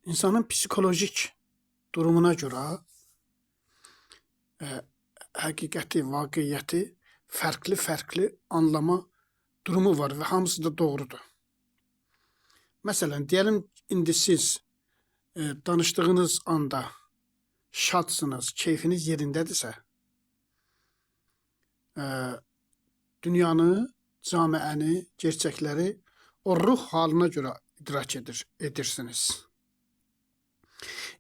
İnsanın psikolojik durumuna görə həqiqəti, vaqiəti fərqli-fərqli anlama durumu var və hamısı da doğrudur. Məsələn, deyəlim indi siz danışdığınız anda şadsınız, keyfiniz yerindədirsə, dünyanı, camiəni, gerçəkləri o ruh halına görə idrak edirsiniz.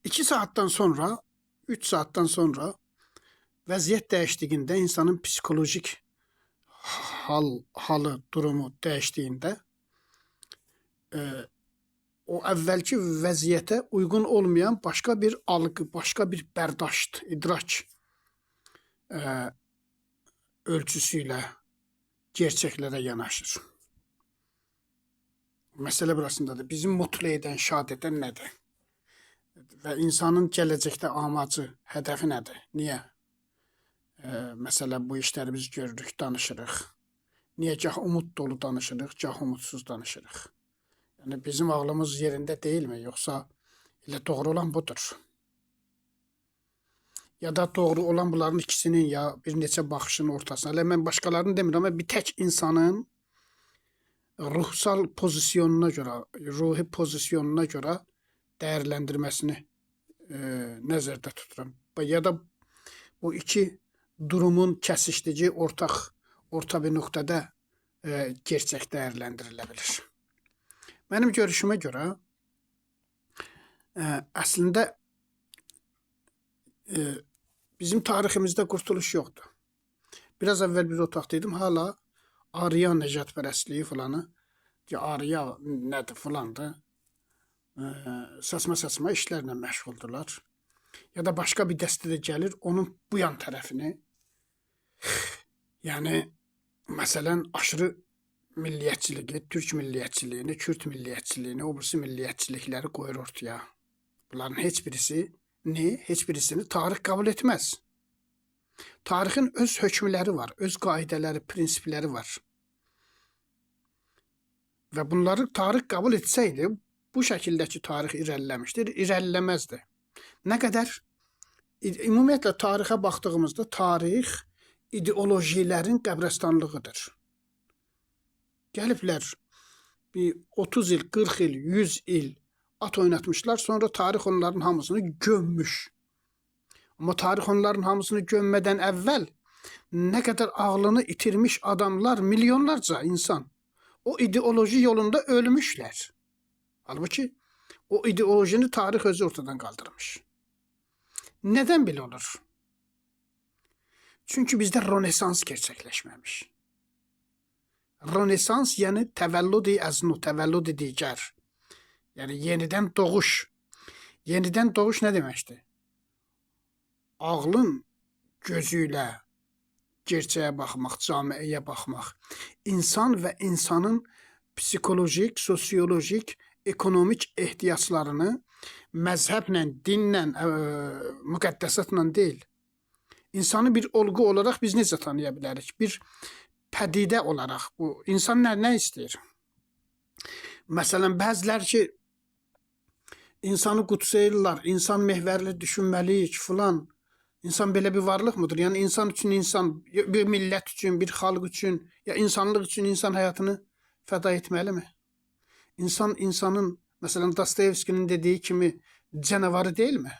2 saatdan sonra, 3 saatdan sonra vəziyyət dəyişdiyində, insanın psixolojik halı, durumu dəyişdiyində o əvvəlki vəziyyətə uyğun olmayan başqa bir algı, başqa bir bərdaşt, idrak ölçüsü ilə gerçəklərə yanaşır. Məsələ burasındadır. Bizi mutlu edən, şad edən nədir? Və insanın gələcəkdə amacı, hədəfi nədir? Niyə? Məsələ bu işləri biz görürük, danışırıq. Niyə gah umud dolu danışırıq, gah umudsuz danışırıq? Yəni bizim ağlımız yerində deyilmi? Yoxsa elə doğru olan budur? Ya da doğru olan bunların ikisinin ya bir neçə baxışın ortasına. Elə mən başqalarını demirəm, amma bir tək insanın ruhsal pozisyonuna görə, ruhi pozisyonuna görə dəyərləndirməsini nəzərdə tuturam. Ya da bu iki durumun kəsişdiyi orta bir nöqtədə gerçək dəyərləndirilə bilər. Mənim görüşümə görə əslində bizim tariximizdə qurtuluş yoxdur. Biraz əvvəl bir otaqda idim, hala Ariya nəcadpərəstliyi filanı, Ariya nədir filandır, saçma-saçma işlərlə məşğuldurlar. Ya da başqa bir dəstə də gəlir, onun bu yan tərəfini, yəni məsələn aşırı milliyətçiliyi, türk milliyətçiliyini, Kürt milliyətçiliyini, o birisi milliyətçilikləri qoyur ortaya. Bunların heç birisini tarix qəbul etməz. Tarixin öz hökmləri var, öz qaidələri, prinsipləri var. Və bunları tarix qəbul etsəydi, bu şəkildəki tarix irəliləmişdir, irəliləməzdi. Nə qədər? Ümumiyyətlə, tarixə baxdığımızda tarix ideolojilərin qəbristanlığıdır. Gəliblər bir 30 il, 40 il, 100 il at oynatmışlar, sonra tarix onların hamısını gömmüş. Amma tarix onların hamısını gömmədən əvvəl nə qədər ağlını itirmiş adamlar, milyonlarca insan o ideoloji yolunda ölmüşlər. Halbuki o ideolojini tarix özü ortadan qaldırmış. Nədən belə olur? Çünki bizdə Rönesans gerçəkləşməmiş. Rönesans yəni təvəllüd-i əznu, təvəllüd-i digər. Yəni yenidən doğuş. Yenidən doğuş nə deməkdir? Ağlın gözü ilə gerçəyə baxmaq, camiəyə baxmaq, insan və insanın psixolojik, sosiolojik, ekonomik ehtiyaclarını məzhəblə, dinlə, müqəddəsatla deyil. İnsanı bir olgu olaraq biz necə tanıya bilərik? Bir pədidə olaraq bu insan nə istəyir? Məsələn, bəziləri ki, insanı qutsayırlar, insan mehvərli düşünməliyik filan. İnsan belə bir varlıq mıdır? Yəni insan üçün insan, bir millət üçün, bir xalq üçün, ya insanlıq üçün insan həyatını fəda etməlimi? İnsan insanın, məsələn Dostoyevskinin dediyi kimi canavarı deyilmi?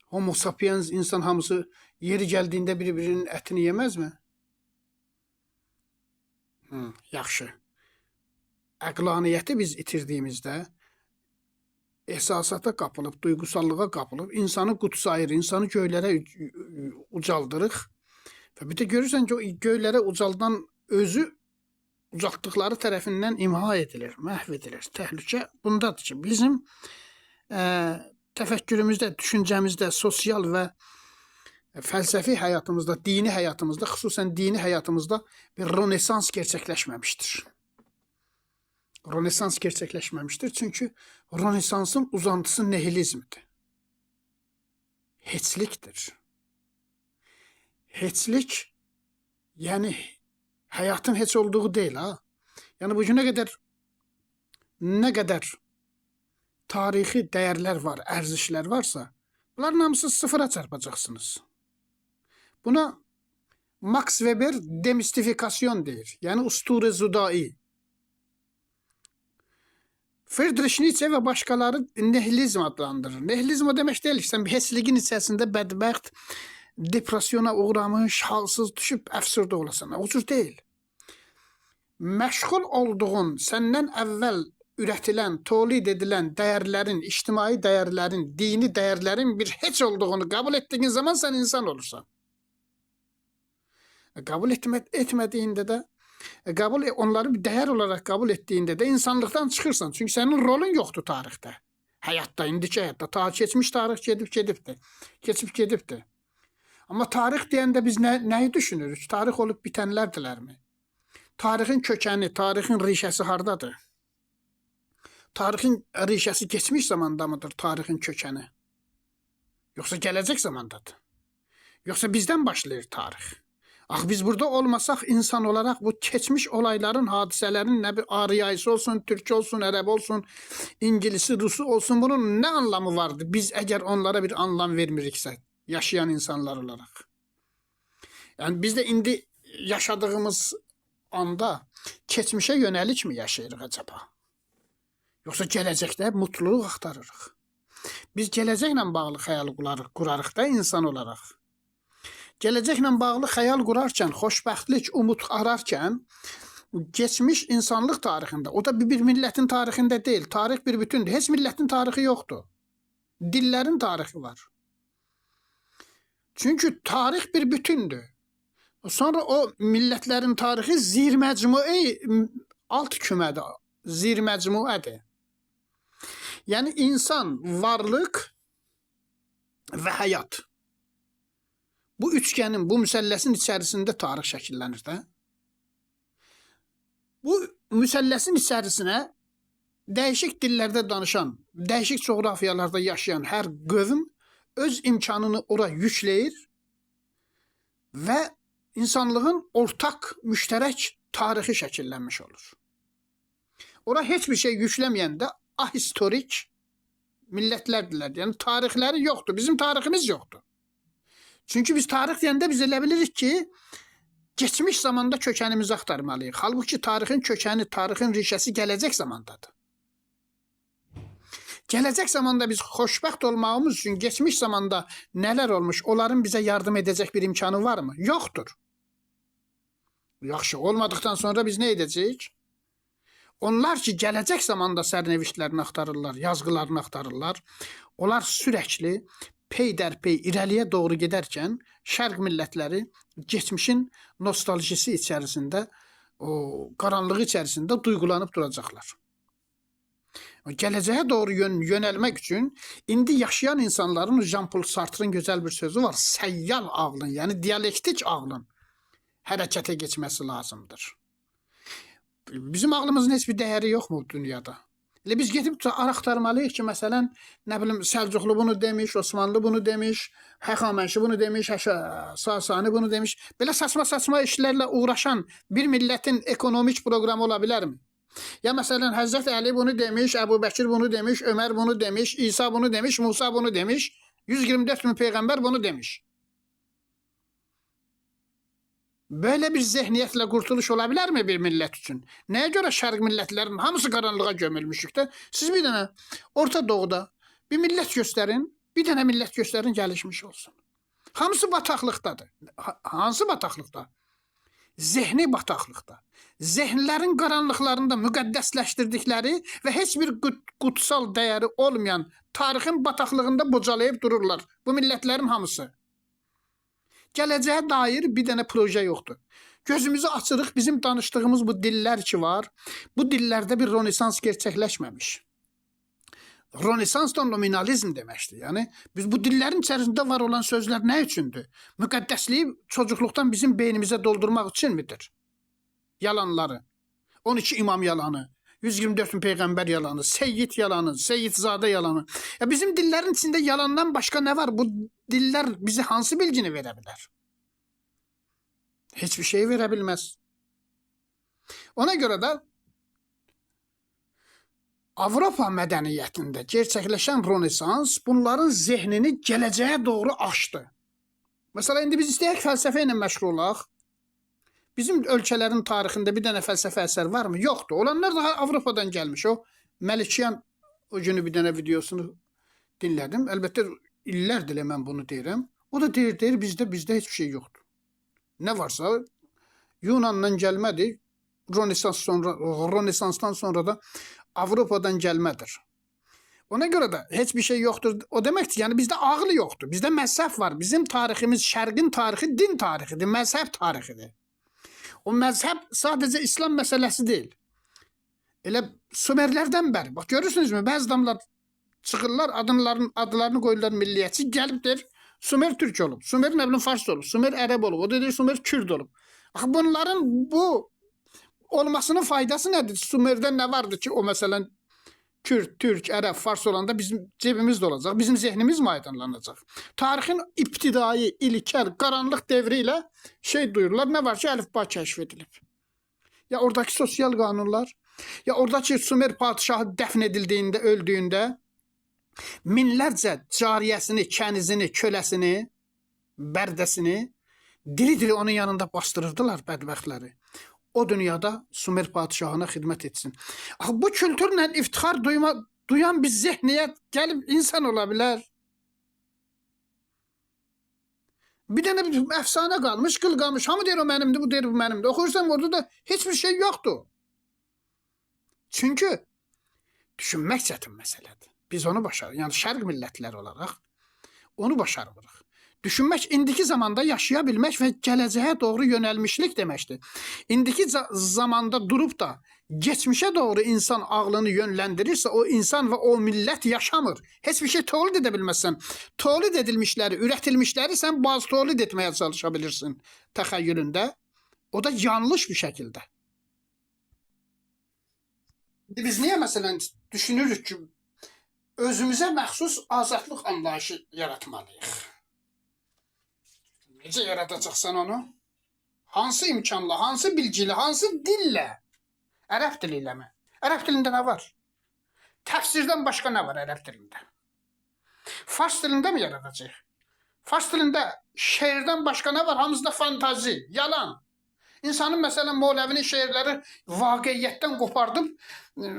Homo sapiens insan hamısı yeri gəldiyində bir-birinin ətini yeməzmi? Yaxşı. Əqlaniyyəti biz itirdiyimizdə ehsasata qapılıb, duyğusallığa qapılıb, insanı qutsayır, insanı göylərə ucaldırıq. Və bir də görürsən ki, o göylərə ucaldan özü ucaltdıqları tərəfindən imha edilir, məhv edilir. Təhlükə bundadır ki, bizim təfəkkürümüzdə, düşüncəmizdə, sosial və fəlsəfi həyatımızda, dini həyatımızda, xüsusən dini həyatımızda bir Rönesans gerçəkləşməmişdir. Rönesans gerçəkləşməmişdir. Çünki Rönesansın uzantısı nihilizmdir. Heçlikdir. Heçlik, yəni həyatın heç olduğu deyil ha. Yəni bugünə qədər nə qədər tarixi dəyərlər var, ərzişlər varsa, bunların hamısı sıfıra çarpacaqsınız. Buna Max Weber demistifikasyon deyir. Yəni usture zudai. Friedrich Nietzsche və başqaları nihilizm adlandırır. Nihilizm o demək deyil ki, sən bir heçliyin içərisində bədbəxt, depresyona uğramış, halsız düşüb əfsurda olasan. O cür deyil. Məşğul olduğun, səndən əvvəl ürətilən, tolid edilən dəyərlərin, ictimai dəyərlərin, dini dəyərlərin bir heç olduğunu qəbul etdiyin zaman sən insan olursan. Qəbul etmədiyində də, onları bir dəyər olaraq qəbul etdiyində də insanlıqdan çıxırsan. Çünki sənin rolun yoxdur tarixdə. Həyatda, indiki həyatda. Keçmiş tarix gedib gedibdir. Keçib gedibdir. Amma tarix deyəndə biz nəyi düşünürük? Tarix olub bitənlərdirlərmi? Tarixin kökəni, tarixin rişəsi hardadır? Tarixin rişəsi keçmiş zamanda mıdır tarixin kökəni? Yoxsa gələcək zamandadır? Yoxsa bizdən başlayır tarix? Axı biz burada olmasaq insan olaraq bu keçmiş olayların, hadisələrin nə bir ariyayısı olsun, türk olsun, ərəb olsun, İngilisi, Rusu olsun, bunun nə anlamı vardı? Biz əgər onlara bir anlam vermiriksə, yaşayan insanlar olaraq. Yəni biz də indi yaşadığımız anda keçmişə yönəlik mi yaşayırıq acaba? Yoxsa gələcəkdə mutluluq axtarırıq? Biz gələcəklə bağlı xəyal qurarıq da insan olaraq. Gələcəklə bağlı xəyal qurarkən, xoşbəxtlik, umud ararkən keçmiş insanlıq tarixində, o da bir millətin tarixində deyil, tarix bir bütündür. Heç millətin tarixi yoxdur. Dillərin tarixi var. Çünki tarix bir bütündür. Sonra o millətlərin tarixi zirməcmuə alt kümədir, zirməcmuədir. Yəni insan, varlıq və həyat. Bu üçgenin, bu müsəlləsin içərisində tarix şəkillənir də. Bu müsəlləsin içərisinə dəyişik dillərdə danışan, dəyişik coğrafiyalarda yaşayan hər qövm öz imkanını ora yükləyir və insanlığın ortaq, müştərək tarixi şəkillənmiş olur. Ora heç bir şey yükləməyəndə ahistorik millətlərdirlər. Yəni tarixləri yoxdur. Bizim tariximiz yoxdur. Çünki biz tarix deyəndə biz elə bilirik ki, keçmiş zamanda kökənimizi axtarmalıyıq. Halbuki tarixin kökəni, tarixin rişəsi gələcək zamandadır. Gələcək zamanda biz xoşbəxt olmağımız üçün keçmiş zamanda nələr olmuş, onların bizə yardım edəcək bir imkanı varmı? Yoxdur. Yaxşı, olmadıqdan sonra biz nə edəcəyik? Onlar ki, gələcək zamanda sərneviştlərini axtarırlar, yazğılarını axtarırlar, onlar sürəkli peydərpey irəliyə doğru gedərkən şərq millətləri keçmişin nostaljisi içərisində, o qaranlığı içərisində duyğulanıb duracaqlar. Gələcəyə doğru yönəlmək üçün indi yaşayan insanların, Jean-Paul Sartre'ın gözəl bir sözü var, səyyal ağlın, yəni dialektik ağlın hərəkətə keçməsi lazımdır. Bizim ağlımızın heç bir dəyəri yoxmu dünyada? Elə biz gedib axtarmalıyıq ki, məsələn, nə bilim, Səlcuqlu bunu demiş, Osmanlı bunu demiş, Həxamənşi bunu demiş, Sasani bunu demiş. Belə saçma-saçma işlərlə uğraşan bir millətin ekonomik proqramı ola bilərmi? Ya məsələn, Həzrət Əli bunu demiş, Əbu Bəkir bunu demiş, Ömər bunu demiş, İsa bunu demiş, Musa bunu demiş, 124 min peyğəmbər bunu demiş. Böyle bir zehniyyətlə qurtuluş ola bilərmi bir millət üçün? Nəyə görə şərq millətlərinin hamısı qaranlığa gömülmüşük də? Siz bir dənə Orta Doğuda bir millət göstərin, bir dənə millət göstərin, gəlişmiş olsun. Hamısı bataqlıqdadır. Hansı bataqlıqda? Zehni bataqlıqda. Zehnlərin qaranlıqlarında müqəddəsləşdirdikləri və heç bir qutsal dəyəri olmayan tarixin bataqlığında bocalayıb dururlar bu millətlərin hamısı. Gələcəyə dair bir dənə proje yoxdur. Gözümüzü açırıq, bizim danışdığımız bu dillər ki var, bu dillərdə bir Rönesans gerçəkləşməmiş. Rönesans da nominalizm deməkdir. Yəni biz bu dillərin içərisində var olan sözlər nə üçündür? Müqəddəsliyi çocuqluqdan bizim beynimizə doldurmaq üçün midir? Yalanları. 12 imam yalanı, 124 min peyğəmbər yalanı, Seyyid yalanı, Seyyidzadə yalanı. Ya bizim dillərin içində yalandan başqa nə var? Bu dillər bizə hansı bilgini verə bilər? Heç bir şey verə bilməz. Ona görə də Avropa mədəniyyətində gerçəkləşən Rönesans bunların zehnini gələcəyə doğru açdı. Məsələn, indi biz istəyək fəlsəfə ilə məşğul olaq. Bizim ölkələrin tarixində bir dənə fəlsəfə əsər varmı? Yoxdur. Olanlar daha Avropadan gəlmiş. O Məlikyan o günü bir dənə videosunu dinlədim. Əlbəttə illərdir elə mən bunu deyirəm. O da deyir bizdə heç bir şey yoxdur. Nə varsa Yunandan gəlmədir. Rönesansdan sonra da Avropadan gəlmədir. Ona görə də heç bir şey yoxdur. O deməkdir, yəni bizdə ağıl yoxdur. Bizdə məzhəb var. Bizim tariximiz şərqin tarixi din tarixidir, məzhəb tarixidir. O məzhəb sadəcə İslam məsələsi deyil. Elə Sümerlərdən bəri. Bax görürsünüzmü? Bəzi adamlar çıxırlar, adlarını qoyurlar milliyyətçi, gəlib deyir Sümer türk olub, Sümer nə bilim fars olub, Sümer ərəb olub, o deyir Sümer kürd olub. Axı bunların bu olmasının faydası nədir? Sümerdə nə vardı ki, o məsələn Kürd, Türk, Ərəb, Fars olanda bizim cebimiz də olacaq, bizim zehnimiz mi aydınlanacaq? Tarixin ibtidai, ilkel, qaranlıq devri ilə şey duyurlar, nə var ki, əlifba kəşf edilib. Ya oradakı sosial qanunlar, ya oradakı Sümer padşahı dəfn edildiyində, öldüyündə minlərcə cariyəsini, kənizini, köləsini, bərdəsini diri-diri onun yanında bastırırdılar bədbəxtləri. O dünyada Sümer padşahına xidmət etsin. Axı bu kültürlə iftixar duyan bir zehniyyət gəlib insan ola bilər. Bir dənə bir əfsanə qalmış, qıl qalmış. Hamı deyir o mənimdir, bu deyir bu mənimdir. Oxuyursan orada da heç bir şey yoxdur. Çünki düşünmək çətin məsələdir. Biz onu başarırıq. Yəni şərq millətləri olaraq onu başarmırıq. Düşünmək indiki zamanda yaşaya bilmək və gələcəyə doğru yönəlmişlik deməkdir. İndiki zamanda durub da geçmişə doğru insan ağlını yönləndirirsə, o insan və o millət yaşamır. Heç bir şey tolid edə bilməzsən. Tolid edilmişləri, ürətilmişləri sən baz tolid etməyə çalışa bilirsin təxəyyülündə. O da yanlış bir şəkildə. Biz niyə məsələn düşünürük ki, özümüzə məxsus azadlıq anlayışı yaratmalıyıq? Necə yaradacaqsan onu? Hansı imkanla, hansı bilgi ilə, hansı dillə? Ərəb dili ilə mi? Ərəb dilində nə var? Təfsirdən başqa nə var ərəb dilində? Fars dilində mi yaradacaq? Fars dilində şeirdən başqa nə var? Hamısında fantazi, yalan. İnsanın məsələn Mövləvinin şeirləri vaqiyyətdən qopardıb,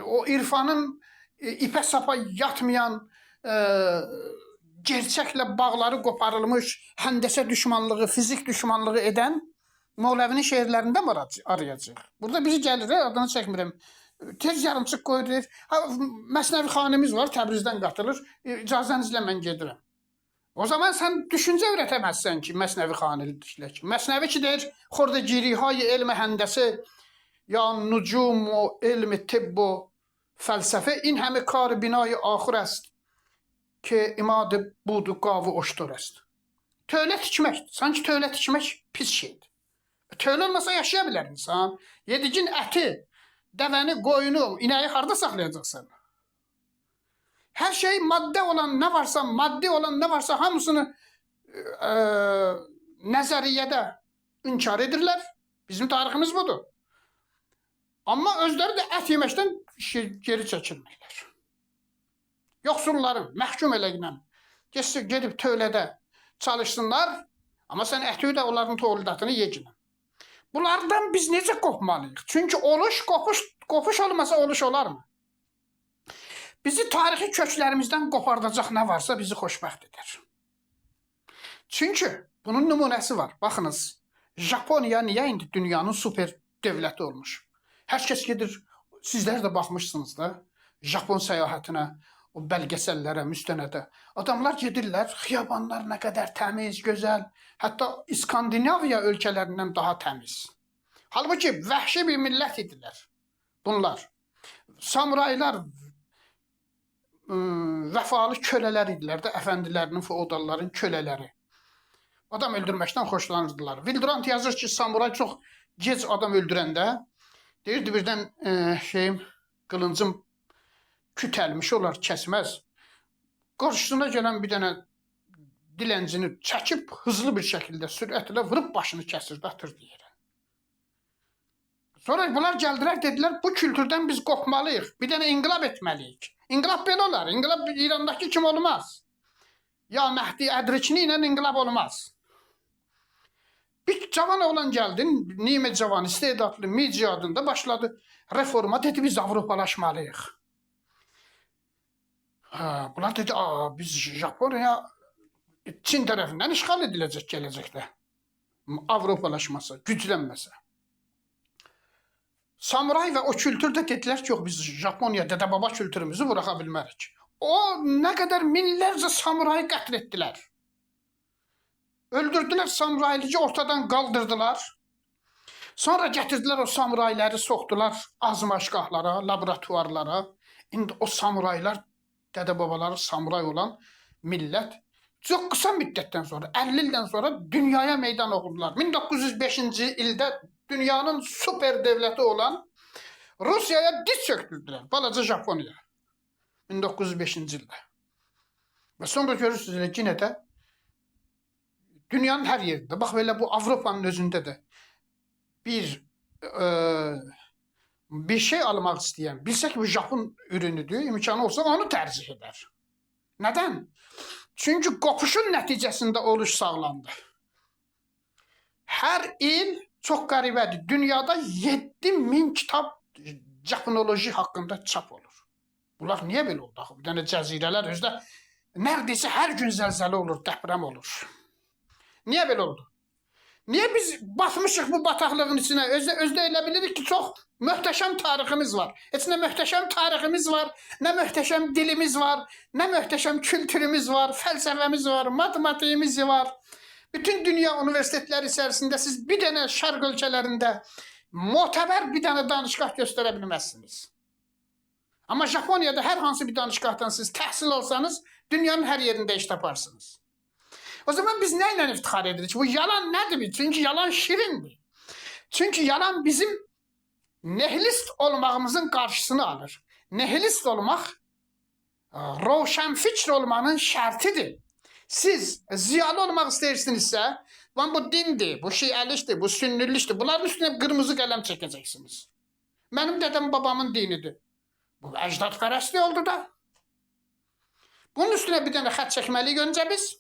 o irfanın ipə sapa yatmayan, gerçəklə bağları qoparılmış, həndəsə düşmanlığı, fizik düşmanlığı edən Mövləvinin şeirlərində mi arayacaq? Burada biri gəlir, adını çəkmirəm. Tez yarımçıq qoyur, deyir, ha, Məsnəvi xanimiz var, Təbrizdən qatılır, icazənizlə mən gedirəm. O zaman sən düşüncə öyrətəməzsən ki, Məsnəvi xanilidirlər ki. Məsnəvi ki, deyir, xordagirihay elmi həndəsi, ya nücum o elmi tibb o fəlsəfə, in həmi kar binayı axır əst ki, imad budu qavı oşdur əst. Tövlə tikmək, sanki tövlə tikmək pis şeydir. Tövlə olmasa yaşaya bilər insan. Yedigin əti, dəvəni, qoyunu, inəyi harda saxlayacaqsan? Hər şey maddə olan nə varsa, maddi olan nə varsa hamısını nəzəriyyədə inkar edirlər. Bizim tariximiz budur. Amma özləri də ət yeməkdən geri çəkilmirlər. Yoxsulların məhkum eləyinən, gedib tövlədə çalışsınlar, amma sən əti də onların tövlədatını yeginən. Bunlardan biz necə qopmalıyıq? Çünki oluş, qopuş olmasa oluş olarmı? Bizi tarixi köklərimizdən qopardacaq nə varsa bizi xoşbəxt edər. Çünki bunun nümunəsi var. Baxınız, Japoniya niyə indi dünyanın super dövləti olmuş? Hər kəs gedir, sizlər də baxmışsınız da, Japon səyahətinə, o bəlgəsəllərə, müstənədə. Adamlar gedirlər, xiyabanlar nə qədər təmiz, gözəl, hətta İskandinaviya ölkələrindən daha təmiz. Halbuki vəhşi bir millət idilər bunlar. Samuraylar vəfalı kölələr idilər də, əfəndilərinin, feodalların kölələri. Adam öldürməkdən xoşlanırdılar. Vildurant yazır ki, samuray çox gec adam öldürəndə, deyirdi birdən qılıncım kütəlmiş olar, kəsməz. Qarşısına gələn bir dənə diləncini çəkib hızlı bir şəkildə sürətlə vurub başını kəsirdi, atırdı yerə. Sonra bunlar gəldilər, dedilər, bu kültürdən biz qopmalıyıq. Bir dənə inqilab etməliyik. İnqilab belə olar. İnqilab İrandakı kimi olmaz. Ya Məhdi Ədrikini ilə inqilab olmaz. Bir cavan oğlan gəldi, nimə cavan, istedadlı, Meiji adında başladı reforma, dedi biz Avropalaşmalıyıq. Ha, bunlar dedi, biz Japoniya Çin tərəfindən işğal ediləcək gələcəkdə. Avropalaşmasa, güclənməsə. Samuray və o kültürdə dedilər ki, yox, biz Japoniya dədə-baba kültürümüzü buraxa bilmərik. O nə qədər minlərcə samurayı qətl etdilər. Öldürdülər, samuraylığı ortadan qaldırdılar. Sonra gətirdilər o samurayları, soxdular azmaşqahlara, laboratuvarlara. İndi o samuraylar, dədə-babaları samuray olan millət çox qısa müddətdən sonra, 50 ildən sonra dünyaya meydan oxudular. 1905-ci ildə dünyanın super devləti olan Rusiyaya diz çöktürdülər. Balaca Japoniya. 1905-ci ildə. Və sonra görürsünüz elə yenə də dünyanın hər yerində, bax belə bu Avropanın özündə də bir şey almaq istəyən, bilsə ki bu Japon ürünüdür, imkanı olsa onu tərcih edər. Nədən? Çünki qopuşun nəticəsində oluş sağlandı. Hər il çox qəribədir. Dünyada 7000 kitab Japonoloji haqqında çap olur. Bunlar niyə belə oldu axı? Bir dənə cəzirələr özdə nərdəsə hər gün zəlzələ olur, dəprəm olur. Niyə belə oldu? Niyə biz batmışıq bu bataqlığın içinə? Özdə elə bilirik ki, çox möhtəşəm tariximiz var. Heç nə möhtəşəm tariximiz var, nə möhtəşəm dilimiz var, nə möhtəşəm kültürümüz var, fəlsəfəmiz var, matematiğimiz var. Bütün dünya universitetləri içərisində siz bir dənə şərq ölkələrində mötəbər bir dənə danışgah göstərə bilməzsiniz. Amma Japoniyada hər hansı bir danışgahdan siz təhsil alsanız, dünyanın hər yerində iş taparsınız. O zaman biz nə ilə iftixar edirik? Bu yalan nədir? Çünki yalan şirindir. Çünki yalan bizim nihilist olmağımızın qarşısını alır. Nihilist olmaq roşan fikr olmanın şərtidir. Siz ziyalı olmaq istəyirsinizsə, lan bu dindir, bu şiəlikdir, bu sünnülükdür. Bunların üstünə qırmızı qələm çəkəcəksiniz. Mənim dədəm babamın dinidir. Bu əcdadpərəstlik oldu da. Bunun üstünə bir dənə xətt çəkməliyik öncə biz.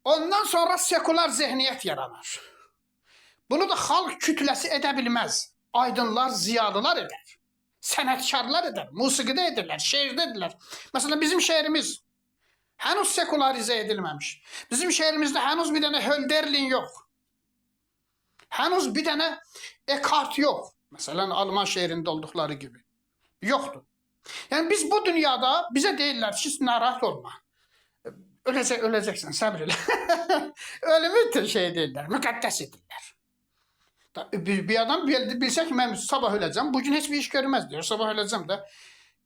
Ondan sonra sekular zehniyyət yaranır. Bunu da xalq kütləsi edə bilməz. Aydınlar, ziyalılar edər. Sənətkarlar edər, musiqidə edirlər, şeirdə edirlər. Məsələn, bizim şeirimiz hənuz sekularizə edilməmiş. Bizim şeirimizdə hənuz bir dənə Hölderlin yox. Hənuz bir dənə Eckhart yox. Məsələn, Alman şeirində olduqları gibi. Yoxdur. Yəni biz bu dünyada bizə deyirlər ki, narahat olma. Öləcəksən, səbr elə. Ölümü şey deyirlər, müqəddəs edirlər. Bir adam bilsə ki, mən sabah öləcəm, bugün heç bir iş görməz deyir, sabah öləcəm də.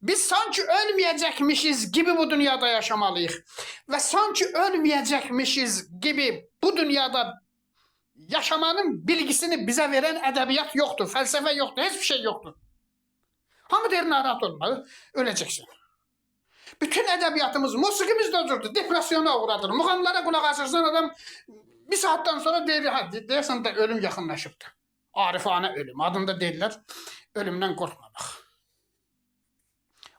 Biz sanki ölməyəcəkmişiz gibi bu dünyada yaşamalıyıq. Və sanki ölməyəcəkmişiz gibi bu dünyada yaşamanın bilgisini bizə verən ədəbiyyat yoxdur, fəlsəfə yoxdur, heç bir şey yoxdur. Hamı deyir, narahat olma, öləcəksən. Bütün ədəbiyyatımız, musiqimiz də o cürdür, depresyona uğradır. Muğamlara qulaq asırsan adam bir saatdan sonra deyir, hə, deyəsən də ölüm yaxınlaşıbdır. Arifanə ölüm, adında deyirlər, ölümdən qorxmamaq.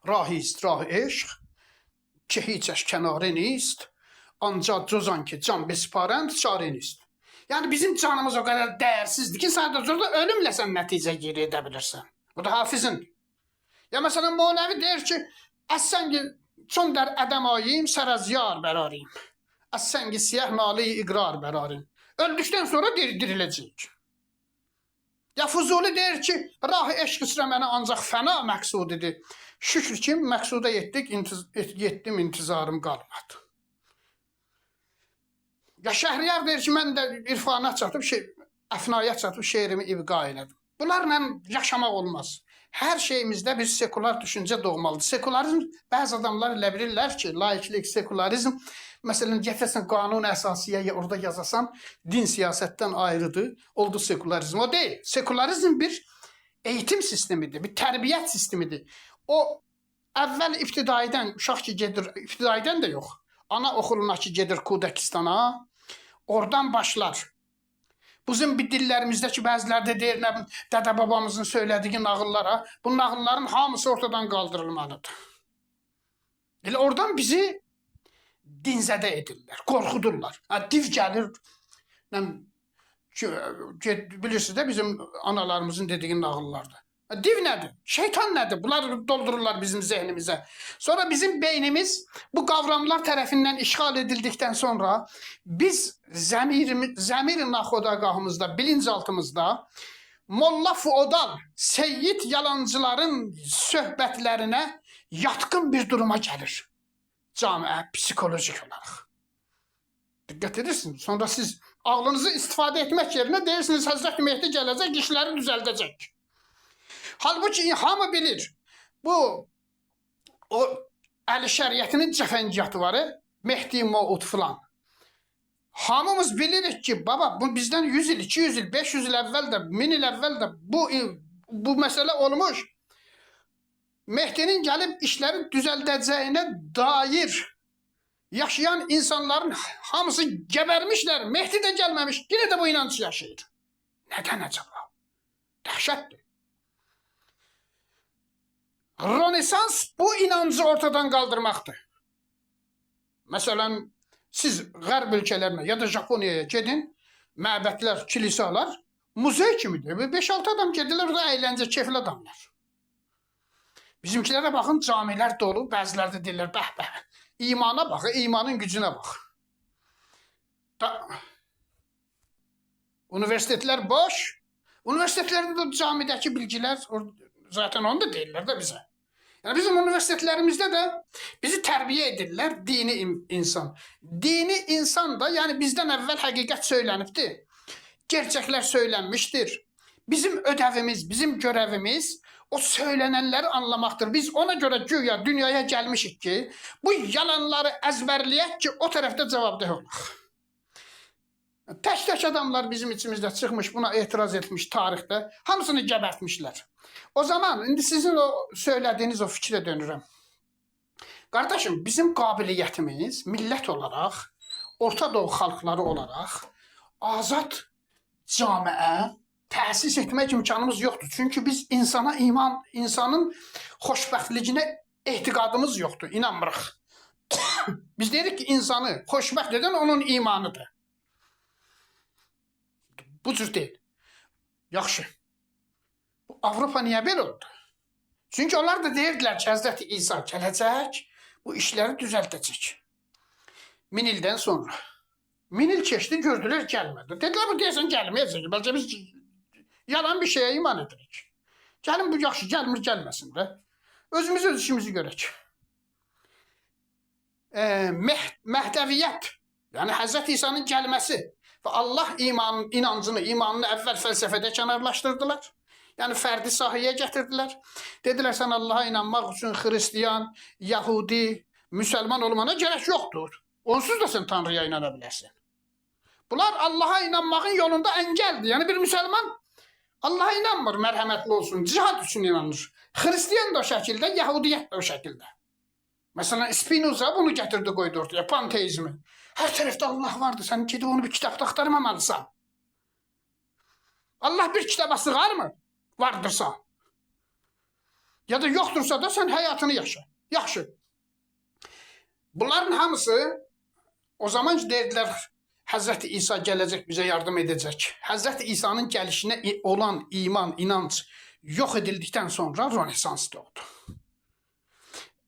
Rahist, rah eşq, ki hiçəş kənarı nist, ancaq cüzan ki can besparənd çarə nist. Yəni bizim canımız o qədər dəyərsizdir ki, sadəcə orada ölümlə sən nəticə geri edə bilirsən. Bu da Hafizindir. Ya məsələn Mövləvi deyir ki, əssəngi çon در ədəm ayim, sər az yar bərarim. Əssəngi siyah nalı iqrar bərarim. Öldükdən sonra diriləcək. Ya Fuzuli deyir ki, rah eşq üzrə mənə ancaq fəna məqsud idi. Şükür ki, məqsuda yetdik, yetdim, intizarım qalmadı. Ya Şəhriyar deyir ki, mən də irfana çatıb, əfnaya çatıb şeirimi ibqa elədim. Bunlarla yaşamaq olmaz. Hər şeyimizdə bir sekular düşüncə doğmalıdır. Sekularizm, bəzi adamlar elə bilirlər ki, laiklik, sekularizm, məsələn, gətirəsən qanun əsasiyə, orada yazasan, din siyasətdən ayrıdır, oldu sekularizm. O deyil. Sekularizm bir eğitim sistemidir, bir tərbiyyət sistemidir. O, əvvəl ibtidaidən, uşaq ki gedir, ibtidaidən də yox, ana oxuluna ki gedir Kudəkistana, oradan başlar. Bizim bir dillərimizdəki bəziləri də deyir, nə bilim, dədə babamızın söylədiyi nağıllara, bu nağılların hamısı ortadan qaldırılmalıdır. Elə oradan bizi dinzədə edirlər, qorxudurlar. Ha, div gəlir, nə bilirsiniz də bizim analarımızın dediyi nağıllardır. Ha, div nədir? Şeytan nədir? Bunlar doldururlar bizim zehnimizə. Sonra bizim beynimiz bu qavramlar tərəfindən işğal edildikdən sonra biz zəmir naxodagahımızda, bilinçaltımızda molla feodal, seyyid yalancıların söhbətlərinə yatqın bir duruma gəlir. Camiə psixolojik olaraq. Diqqət edirsiniz. Sonra siz ağlınızı istifadə etmək yerinə deyirsiniz Həzrət Mehdi gələcək, işləri düzəldəcək. Halbuki hamı bilir. Bu o Əli Şəriətinin cəfəngiyatı var, Mehdi Maud filan. Hamımız bilirik ki, baba bu bizdən 100 il, 200 il, 500 il əvvəl də, 1000 il əvvəl də bu məsələ olmuş. Mehdinin gəlib işləri düzəldəcəyinə dair yaşayan insanların hamısı gəbərmişlər. Mehdi də gəlməmiş, yenə də bu inanc yaşayır. Nədən acaba? Dəhşətdir. Rönesans bu inancı ortadan qaldırmaqdır. Məsələn, siz Qərb ölkələrinə ya da Japoniyaya gedin, məbədlər, kilisalar muzey kimidir. 5-6 adam gedirlər, orada əyləncə, keyfli adamlar. Bizimkilərə baxın, camilər dolu, bəziləri də deyirlər, bəh, bəh. İmana bax, imanın gücünə bax. Universitetlər boş. Universitetlərdə də camidəki bilgilər, zaten onu da deyirlər də bizə. Yəni bizim universitetlərimizdə də bizi tərbiyə edirlər dini insan. Dini insan da, yəni bizdən əvvəl həqiqət söylənibdir. Gerçəklər söylənmişdir. Bizim ödəvimiz, bizim görəvimiz o söylənənləri anlamaqdır. Biz ona görə güya dünyaya gəlmişik ki, bu yalanları əzbərləyək ki, o tərəfdə cavabdeh olaq. Tək-tək adamlar bizim içimizdə çıxmış, buna etiraz etmiş tarixdə. Hamısını gəbərtmişlər. O zaman indi sizin o söylədiyiniz o fikrə dönürəm. Qardaşım, bizim qabiliyyətimiz millət olaraq, Orta Doğu xalqları olaraq azad camiə təsis etmək imkanımız yoxdur. Çünki biz insana iman, insanın xoşbəxtliyinə etiqadımız yoxdur, inanmırıq. Biz deyirik ki, insanı xoşbəxt edən onun imanıdır. Bu cür deyil. Yaxşı. Bu Avropa niyə belə oldu? Çünki onlar da deyirdilər ki, Həzrəti İsa gələcək, bu işləri düzəldəcək. 1000 ildən sonra. 1000 il keçdi, gördülər, gəlmədi. Dedilər, bu deyəsən gəlməyəcək. Bəlkə biz yalan bir şeyə iman edirik. Gəlin bu yaxşı, gəlmir, gəlməsin də. Özümüz öz işimizi görək. Məhdəviyyət, yəni Həzrəti İsa'nın gəlməsi və Allah inancını, imanını əvvəl fəlsəfədə kənarlaşdırdılar. Yəni fərdi sahəyə gətirdilər. Dedilər, sən Allaha inanmaq üçün xristiyan, Yahudi, müsəlman olmana gərək yoxdur. Onsuz da sən Tanrıya inana bilərsən. Bunlar Allaha inanmağın yolunda əngəldir. Yəni bir müsəlman Allaha inanmır, mərhəmətli olsun, cihad üçün inanır. Xristiyan da o şəkildə, Yahudiyyət də o şəkildə. Məsələn, Spinoza bunu gətirdi, qoydu ortaya, panteizmi. Hər tərəfdə Allah vardır, sən gedib onu bir kitabda axtarmamalısan. Allah bir kitaba sığarmı? Vardırsa. Ya da yoxdursa da sən həyatını yaşa. Yaxşı. Bunların hamısı o zaman ki deyirdilər, Həzrəti İsa gələcək, bizə yardım edəcək. Həzrəti İsa'nın gəlişinə olan iman, inanc yox edildikdən sonra Rönesans doğdu.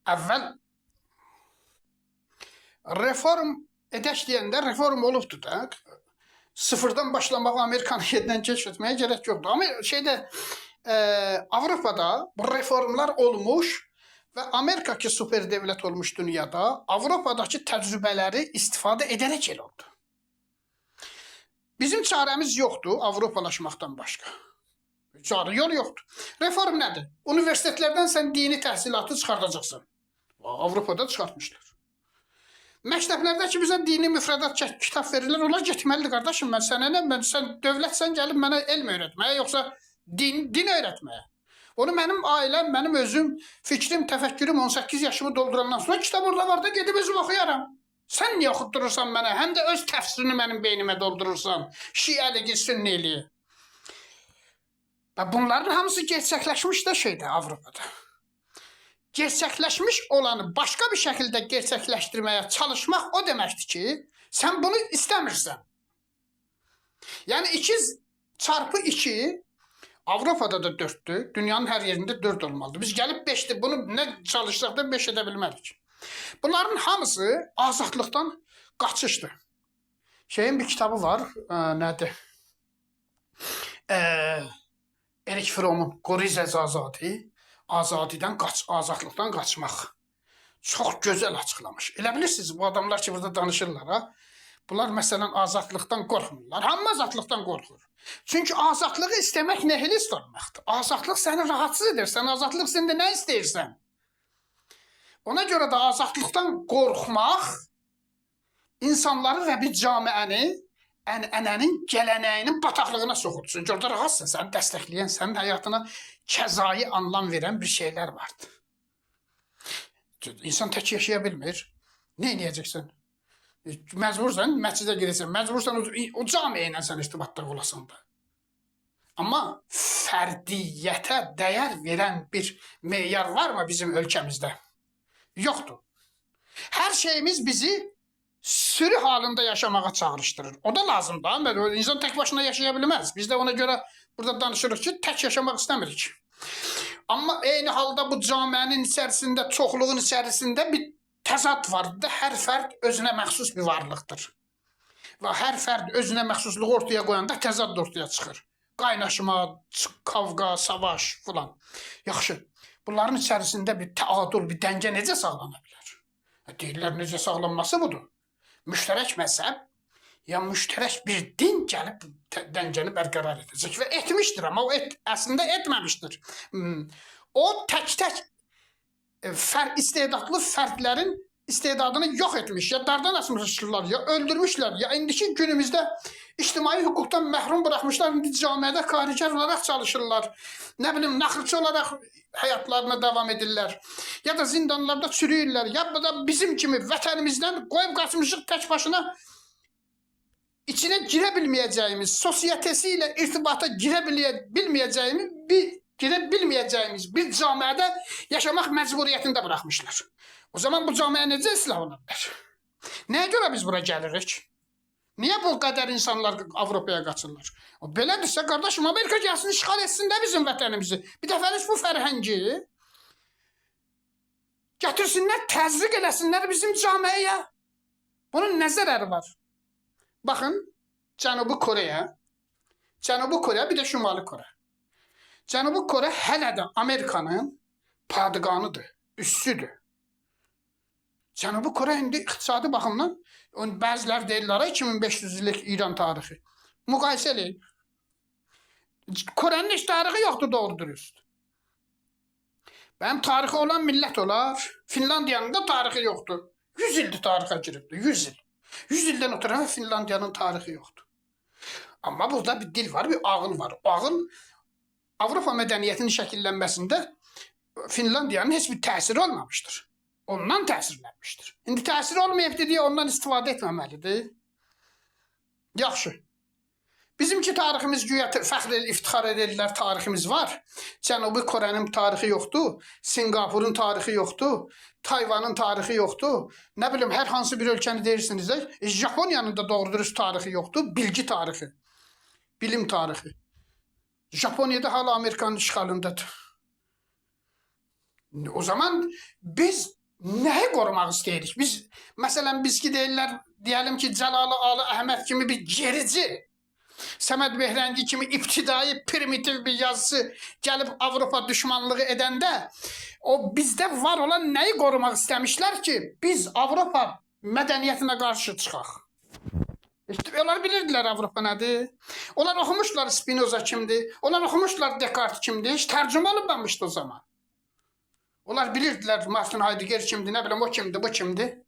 Əvvəl reform edək deyəndə reform olubdur da. Sıfırdan başlamağa Amerikanı yerindən keşf etməyə gərək yoxdur. Amma şeydə Avropada bu reformlar olmuş və Amerika ki super devlət olmuş dünyada Avropadakı təcrübələri istifadə edərək elə oldu. Bizim çarəmiz yoxdur Avropalaşmaqdan başqa. Çarə yol yoxdur. Reform nədir? Universitetlərdən sən dini təhsilatı çıxardacaqsan. Avropada çıxartmışlar. Məktəblərdəki bizə dini müfrədat kitab verirlər, onlar getməlidir qardaşım. Mən sənə nə, mən sən dövlətsən gəlib mənə elm öyrətməyə, yoxsa din öyrətməyə. Onu mənim ailəm, mənim özüm, fikrim, təfəkkürüm 18 yaşımı doldurandan sonra kitab orada var da gedib özüm oxuyaram. Sən niyə oxutdurursan mənə? Həm də öz təfsirini mənim beynimə doldurursan. Şiəligi, sünniliyi. Və bunların hamısı gerçəkləşmiş də şeydə Avropada. Gerçəkləşmiş olanı başqa bir şəkildə gerçəkləşdirməyə çalışmaq o deməkdir ki, sən bunu istəmirsən. Yəni 2 çarpı 2 Avropada da 4-dür, dünyanın hər yerində 4 olmalıdır. Biz gəlib 5-dir, bunu nə çalışsaq da 5 edə bilmərik. Bunların hamısı azadlıqdan qaçışdır. Şeyin bir kitabı var, nədir? Erik Fromm'un Gorizəz Azadi, azadidən qaç, azadlıqdan qaçmaq. Çox gözəl açıqlamış. Elə bilirsiniz, bu adamlar ki burada danışırlar ha. Bunlar məsələn azadlıqdan qorxmurlar. Hamı azadlıqdan qorxur. Çünki azadlığı istəmək nihilist olmaqdır. Azadlıq səni rahatsız edir. Sən azadlıq içində nə istəyirsən? Ona görə də azadlıqdan qorxmaq insanları və bir camiəni, ənənənin, gələnəyinin bataqlığına soxur. Çünki orada rahatsın, səni dəstəkləyən, sənin həyatına kəzai anlam verən bir şeylər vardır. İnsan tək yaşaya bilmir. Nə edəcəksən? Məcbursan məscidə girəsən, məcbursan o camiə ilə sən irtibatda olasan da. Amma fərdiyyətə dəyər verən bir meyar varmı bizim ölkəmizdə? Yoxdur. Hər şeyimiz bizi sürü halında yaşamağa çağırışdırır. O da lazımdır. İnsan tək başına yaşaya bilməz. Biz də ona görə burada danışırıq ki, tək yaşamaq istəmirik. Amma eyni halda bu camiənin içərisində, çoxluğun içərisində bir təzad vardır. Hər fərd özünə məxsus bir varlıqdır. Və hər fərd özünə məxsusluğu ortaya qoyanda təzad da ortaya çıxır. Qaynaşma, kavga, savaş filan. Yaxşı. Bunların içərisində bir təadül, bir dəngə necə sağlana bilər? Deyirlər, necə sağlanması budur. Müştərək məzhəb ya müştərək bir din gəlib dəngəni bərqərar edəcək və etmişdir, amma o əslində etməmişdir. O tək-tək istedadlı fərdlərin istedadını yox etmiş, ya dardan asmışlar, ya öldürmüşlər, ya indiki günümüzdə ictimai hüquqdan məhrum bıraxmışlar, indi camiədə karikər olaraq çalışırlar, nə bilim, naxırçı olaraq həyatlarına davam edirlər, ya da zindanlarda çürüyürlər, ya da bizim kimi vətənimizdən qoyub qaçmışıq tək başına, içinə girə bilməyəcəyimiz, sosiyetesi ilə irtibata girə bilməyəcəyimiz bir camiədə yaşamaq məcburiyyətində buraxmışlar. O zaman bu camiə necə islah ola bilər? Nəyə görə biz bura gəlirik? Niyə bu qədər insanlar Avropaya qaçırlar? O belədirsə, qardaşım, Amerika gəlsin, işğal etsin də bizim vətənimizi. Bir dəfəlik bu fərhəngi gətirsinlər, təzriq eləsinlər bizim camiəyə. Bunun nə zərəri var? Baxın, Cənubi Koreya, bir də Şimali Kore. Cənubi Kore hələ də Amerikanın padıqanıdır, üssüdür. Cənubi Kore indi iqtisadi baxımdan, bəzilər deyirlər, 2500 illik İran tarixi. Müqayisə eləyin. Korenin heç tarixi yoxdur doğru dürüst. Mənim tarixi olan millət olar. Finlandiyanın da tarixi yoxdur. 100 ildir tarixə giribdir, 100 il. 100 ildən ötürə Finlandiyanın tarixi yoxdur. Amma burada bir dil var, bir ağıl var. O ağıl Avropa mədəniyyətinin şəkillənməsində Finlandiyanın heç bir təsiri olmamışdır. Ondan təsirlənmişdir. İndi təsiri olmayıbdır deyə ondan istifadə etməməlidir. Yaxşı. Bizimki tariximiz güya fəxr iftixar edirlər, tariximiz var. Cənubi Korenin tarixi yoxdur, Singapurun tarixi yoxdur, Tayvanın tarixi yoxdur. Nə bilim, hər hansı bir ölkəni deyirsiniz də, Japoniyanın da doğru dürüst tarixi yoxdur, bilgi tarixi, bilim tarixi. Japoniyada hala Amerikanın işğalındadır. O zaman biz nəyi qorumaq istəyirik? Biz, məsələn, biz ki deyirlər, deyəlim ki, Cəlalı Alı Əhməd kimi bir gerici, Səməd Behrəngi kimi ibtidai, primitiv bir yazısı gəlib Avropa düşmanlığı edəndə, o bizdə var olan nəyi qorumaq istəmişlər ki, biz Avropa mədəniyyətinə qarşı çıxaq? İşte, onlar bilirdilər Avropa nədir. Onlar oxumuşlar Spinoza kimdir, onlar oxumuşlar Descartes kimdir, heç tərcümə olunmamışdı o zaman. Onlar bilirdilər Martin Heidegger kimdir, nə bilim o kimdir, bu kimdir.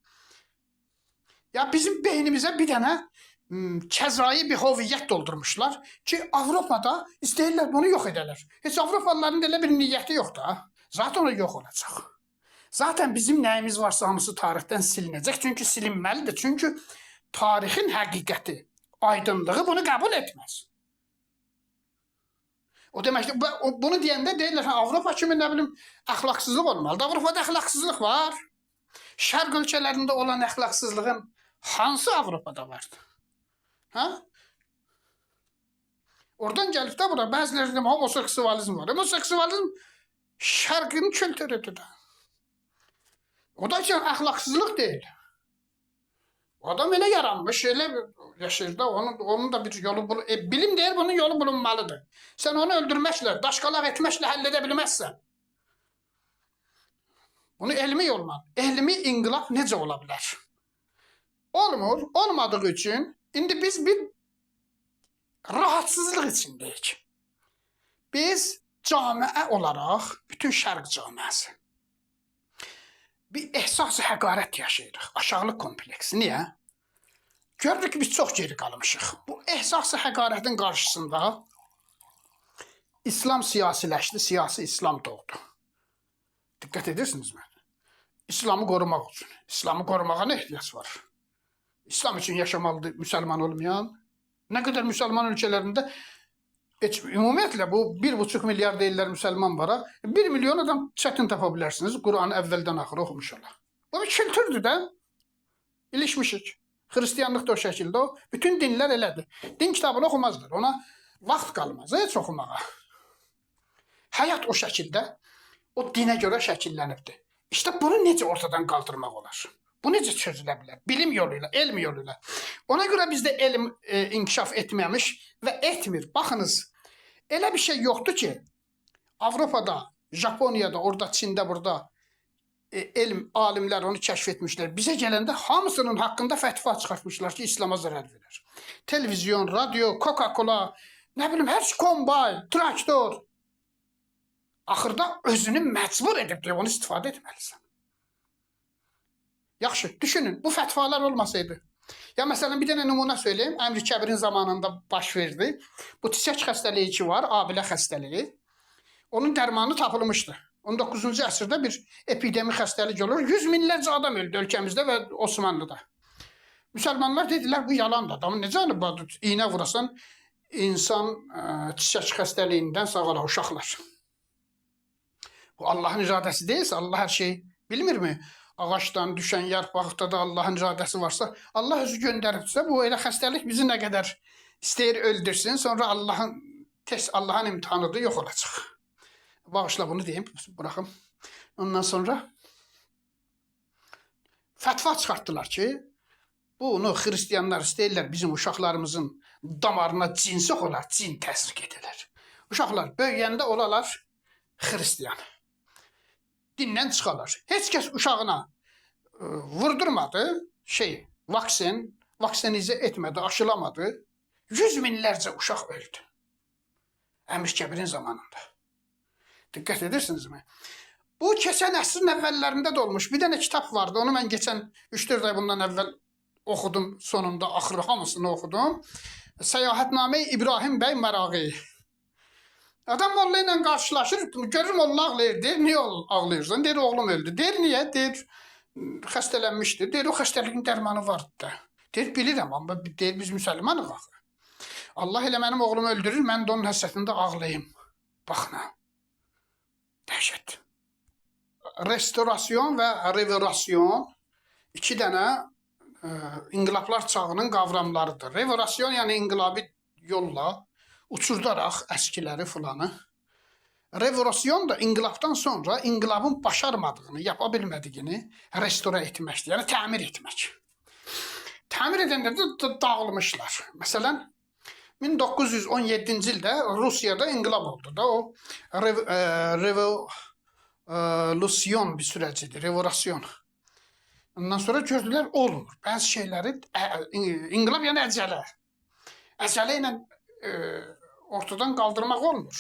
Ya bizim beynimizə bir dənə kəzai bir hoviyyət doldurmuşlar ki, Avropada istəyirlər bunu yox edələr. Heç Avropalıların da elə bir niyyəti yoxdur ha. Zaten o yox olacaq. Zaten bizim nəyimiz varsa hamısı tarixdən silinəcək. Çünki silinməlidir. Çünki tarixin həqiqəti, aydınlığı bunu qəbul etməz. O deməkdir, bunu deyəndə deyirlər, hə, Avropa kimi nə bilim əxlaqsızlıq olmalıdır. Avropada əxlaqsızlıq var. Şərq ölkələrində olan əxlaqsızlığın hansı Avropada vardı? Hə? Oradan gəlib də bura bəziləri deyir, homoseksualizm var. Homoseksualizm şərqin kültürüdür də. O da ki, əxlaqsızlıq deyil. O adam elə yaranmış, elə yaşayır da, onun da bir yolu bilim deyir, bunun yolu bulunmalıdır. Sən onu öldürməklə, daşqalaq etməklə həll edə bilməzsən. Bunu elmi yolla, elmi inqilab necə ola bilər? Olmur, olmadığı üçün indi biz bir rahatsızlıq içindəyik. Biz camiə olaraq, bütün şərq camiəsi bir ehsas-ı həqarət yaşayırıq. Aşağılıq kompleksi. Niyə? Görürük ki, biz çox geri qalmışıq. Bu ehsas-ı həqarətin qarşısında İslam siyasiləşdi, siyasi İslam doğdu. Diqqət edirsinizmi? İslamı qorumaq üçün. İslamı qorumağa nə ehtiyac var? İslam üçün yaşamalıdır müsəlman olmayan. Nə qədər müsəlman ölkələrində heç, ümumiyyətlə bu 1,5 milyar deyirlər müsəlman var. 1 milyon adam çətin tapa bilərsiniz. Quranı əvvəldən axıra oxumuş olar. Bu bir kültürdür də. İlişmişik. Xristianlıq da o şəkildə o. Bütün dinlər elədir. Din kitabını oxumazlar. Ona vaxt qalmaz heç oxumağa. Həyat o şəkildə, o dinə görə şəkillənibdir. İşte bunu necə ortadan qaldırmaq olar? Bu necə çözülə bilər? Bilim yolu ilə, elm yolu ilə. Ona görə bizdə elm inkişaf etməmiş və etmir. Baxınız, elə bir şey yoxdur ki, Avropada, Japoniyada, orada, Çində, burada elm, alimlər onu kəşf etmişlər. Bizə gələndə hamısının haqqında fətva çıxartmışlar ki, İslama zərər verir. Televizyon, radio, Coca-Cola, nə bilim, hər şey, kombayn, traktor. Axırda özünü məcbur edib deyə onu istifadə etməlisən. Yaxşı, düşünün, bu fətvalar olmasaydı. Ya məsələn, bir dənə nümunə söyləyim. Əmir Kəbirin zamanında baş verdi. Bu çiçək xəstəliyi ki var, abilə xəstəliyi. Onun dərmanı tapılmışdı. 19-cu əsrdə bir epidemi xəstəlik olur. Yüz minlərcə adam öldü ölkəmizdə və Osmanlıda. Müsəlmanlar dedilər, bu yalandır. Adamın necə iynə vurasan, insan çiçək xəstəliyindən sağalar, uşaqlar. Bu Allahın iradəsi deyilsə, Allah hər şeyi bilmirmi? Ağacdan düşən yarpaqda da Allahın iradəsi varsa, Allah özü göndəribsə, bu elə xəstəlik bizi nə qədər istəyir öldürsün, sonra Allahın tez Allahın imtahanıdır, yox olacaq. Bağışla bunu deyim, buraxım. Ondan sonra fətva çıxartdılar ki, bunu xristianlar istəyirlər bizim uşaqlarımızın damarına cin soxurlar, cin təzriq edirlər. Uşaqlar böyüyəndə olalar xristian. Dindən çıxarlar. Heç kəs uşağına vurdurmadı, vaksinizə etmədi, aşılamadı. Yüz minlərcə uşaq öldü. Əmir Kəbirin zamanında. Diqqət edirsinizmi? Bu keçən əsrin əvvəllərində də olmuş. Bir dənə kitab vardı. Onu mən keçən 3-4 ay bundan əvvəl oxudum. Sonunda axırı hamısını oxudum. Səyahətnamə İbrahim bəy Məraği. Adam molla ilə qarşılaşır, görür molla ağlayır, deyir, niyə ağlayırsan? Deyir, oğlum öldü. Deyir, niyə? Deyir, xəstələnmişdi. Deyir, o xəstəliyin dərmanı vardı da. Deyir, bilirəm, amma deyir, biz müsəlmanıq axı. Allah elə mənim oğlumu öldürür, mən də onun həsrətində ağlayım. Bax nə? Dəhşət. Restorasyon və reverasyon iki dənə inqilablar çağının qavramlarıdır. Reverasyon, yəni inqilabi yolla uçurdaraq əskiləri filanı. Revolüsyon da inqilabdan sonra inqilabın başarmadığını, yapa bilmədiyini restore etməkdir. Yəni təmir etmək. Təmir edəndə də dağılmışlar. Məsələn, 1917-ci ildə Rusiyada inqilab oldu da. O revolüsyon bir sürecidir, revolüsyon. Ondan sonra gördülər olmur. Bəzi şeyləri inqilab yəni əcələ. Əcələ ilə ortadan qaldırmaq olmur.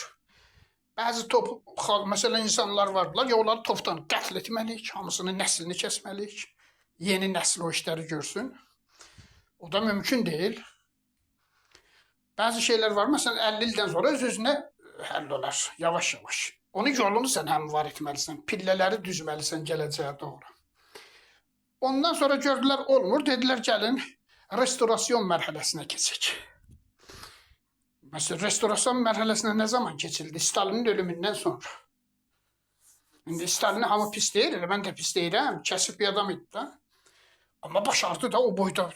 Bəzi məsələn insanlar vardılar, ya onları topdan qətl etməliyik, hamısının nəslini kəsməliyik. Yeni nəsil o işləri görsün. O da mümkün deyil. Bəzi şeylər var, məsələn 50 ildən sonra öz-özünə həll olar, yavaş-yavaş. Onun yolunu sən həmvar etməlisən, pillələri düzməlisən gələcəyə doğru. Ondan sonra gördülər olmur, dedilər gəlin restorasyon mərhələsinə keçək. Məsələn, restorasyon mərhələsinə nə zaman keçildi? Stalinin ölümündən sonra. İndi Stalini hamı pis deyir, elə mən də pis deyirəm, kəsib bir adam idi da. Amma başardı da o boyda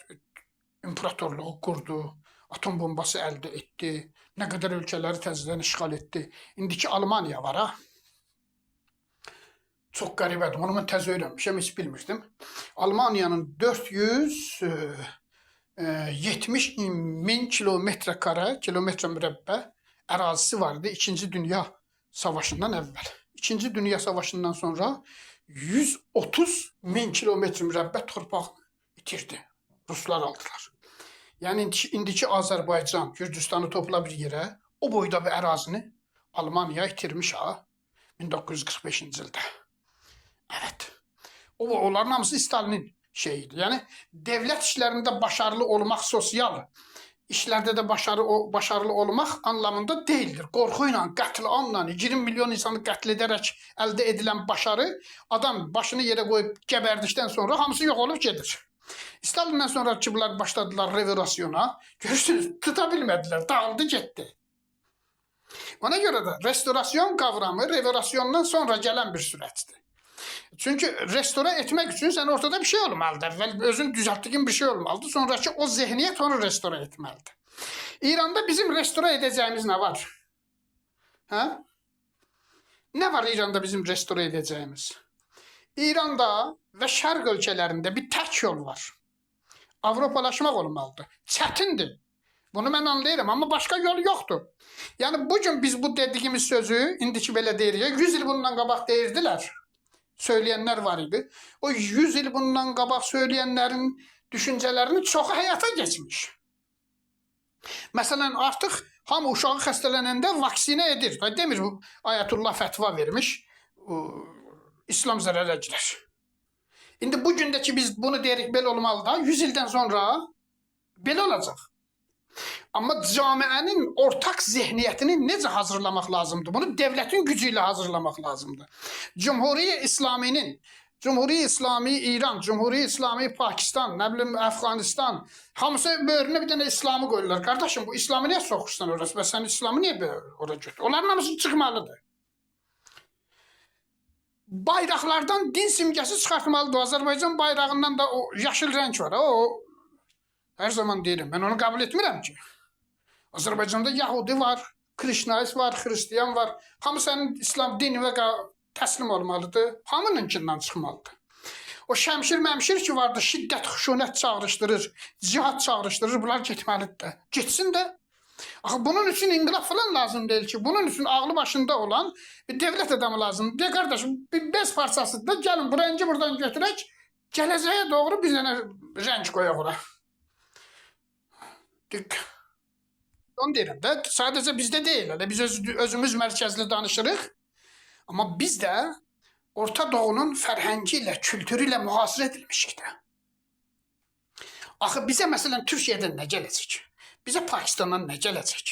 imperatorluğu qurdu, atom bombası əldə etdi, nə qədər ölkələri təzədən işğal etdi. İndiki Almaniya var ha. Çox qəribədir. Onu mən təzə öyrənmişəm, heç bilmirdim. Almaniyanın 470 min kilometre kare, kilometre mürəbbə ərazisi var idi İkinci Dünya Savaşından əvvəl. İkinci Dünya Savaşından sonra 130 min kilometre mürəbbə torpaq itirdi. Ruslar aldılar. Yəni indiki Azərbaycan, Gürcüstanı topla bir yerə, o boyda bir ərazini Almaniya itirmiş ha 1945-ci ildə. Evet. Onların hamısı Stalinin şeyiydi. Yəni devlət işlərində başarılı olmaq sosial işlərdə də başarılı olmaq anlamında deyildir. Qorxu ilə, qətliamla, 20 milyon insanı qətl edərək əldə edilən başarı adam başını yerə qoyub gəbərdikdən sonra hamısı yox olub gedir. Stalindən sonra ki, bunlar başladılar revolyusyona. Görürsünüz, tuta bilmədilər, dağıldı getdi. Ona görə də restorasyon kavramı revolyusyondan sonra gələn bir sürəcdir. Çünki restore etmək üçün sən ortada bir şey olmalıdır. Əvvəl özün düzəltdiyin bir şey olmalıdır. Sonraki o zehniyyət onu restore etməlidir. İranda bizim restore edəcəyimiz nə var? Hə? Nə var İranda bizim restore edəcəyimiz? İranda və Şərq ölkələrində bir tək yol var. Avropalaşmaq olmalıdır. Çətindir. Bunu mən anlayıram, amma başqa yol yoxdur. Yəni bu gün biz bu dediyimiz sözü indiki belə deyirik. 100 il bundan qabaq deyirdilər. Söyləyənlər var idi. O 100 il bundan qabaq söyləyənlərin düşüncələrinin çoxu həyata keçmiş. Məsələn, artıq hamı uşağı xəstələnəndə vaksinə edir. Demir bu Ayətullah fətva vermiş, İslam zərərə girər. İndi bu gündəki biz bunu deyirik belə olmalı da, 100 ildən sonra belə olacaq. Amma camiənin ortaq zehniyyətini necə hazırlamaq lazımdır? Bunu devlətin gücü ilə hazırlamaq lazımdır. Cumhuriyyə İslaminin, Cumhuriyyə İslami İran, Cumhuriyyə İslami Pakistan, nə bilim Əfqanistan, hamısı böyrünə bir dənə İslamı qoyurlar. Qardaşım, bu İslamı niyə soxursan orası və sən İslamı niyə ora götür? Onların hamısı çıxmalıdır. Bayraqlardan din simgəsi çıxartmalıdır. Azərbaycan bayrağından da o yaşıl rəng var. O hər zaman deyirəm, mən onu qəbul etmirəm ki. Azərbaycanda Yahudi var, Krishnaist var, Xristian var. Hamı sənin İslam dini və təslim olmalıdır. Hamınınkindən çıxmalıdır. O şəmşir məmşir ki vardı, şiddət, xüşunət çağırışdırır, cihad çağırışdırır, bunlar getməlidir də. Getsin də. Axı bunun üçün inqilab falan lazım deyil ki. Bunun üçün ağlı başında olan bir devlət adamı lazımdır. De qardaşım, bir bez parçasıdır da, gəlin bu rəngi buradan götürək, gələcəyə doğru bir dənə rəng qoyaq ora. Onu deyirəm də, sadəcə bizdə deyil, elə biz özümüz mərkəzli danışırıq. Amma biz də Orta Doğunun fərhəngi ilə, kültürü ilə mühasirə edilmişik də. Axı bizə məsələn Türkiyədən nə gələcək? Bizə Pakistandan nə gələcək?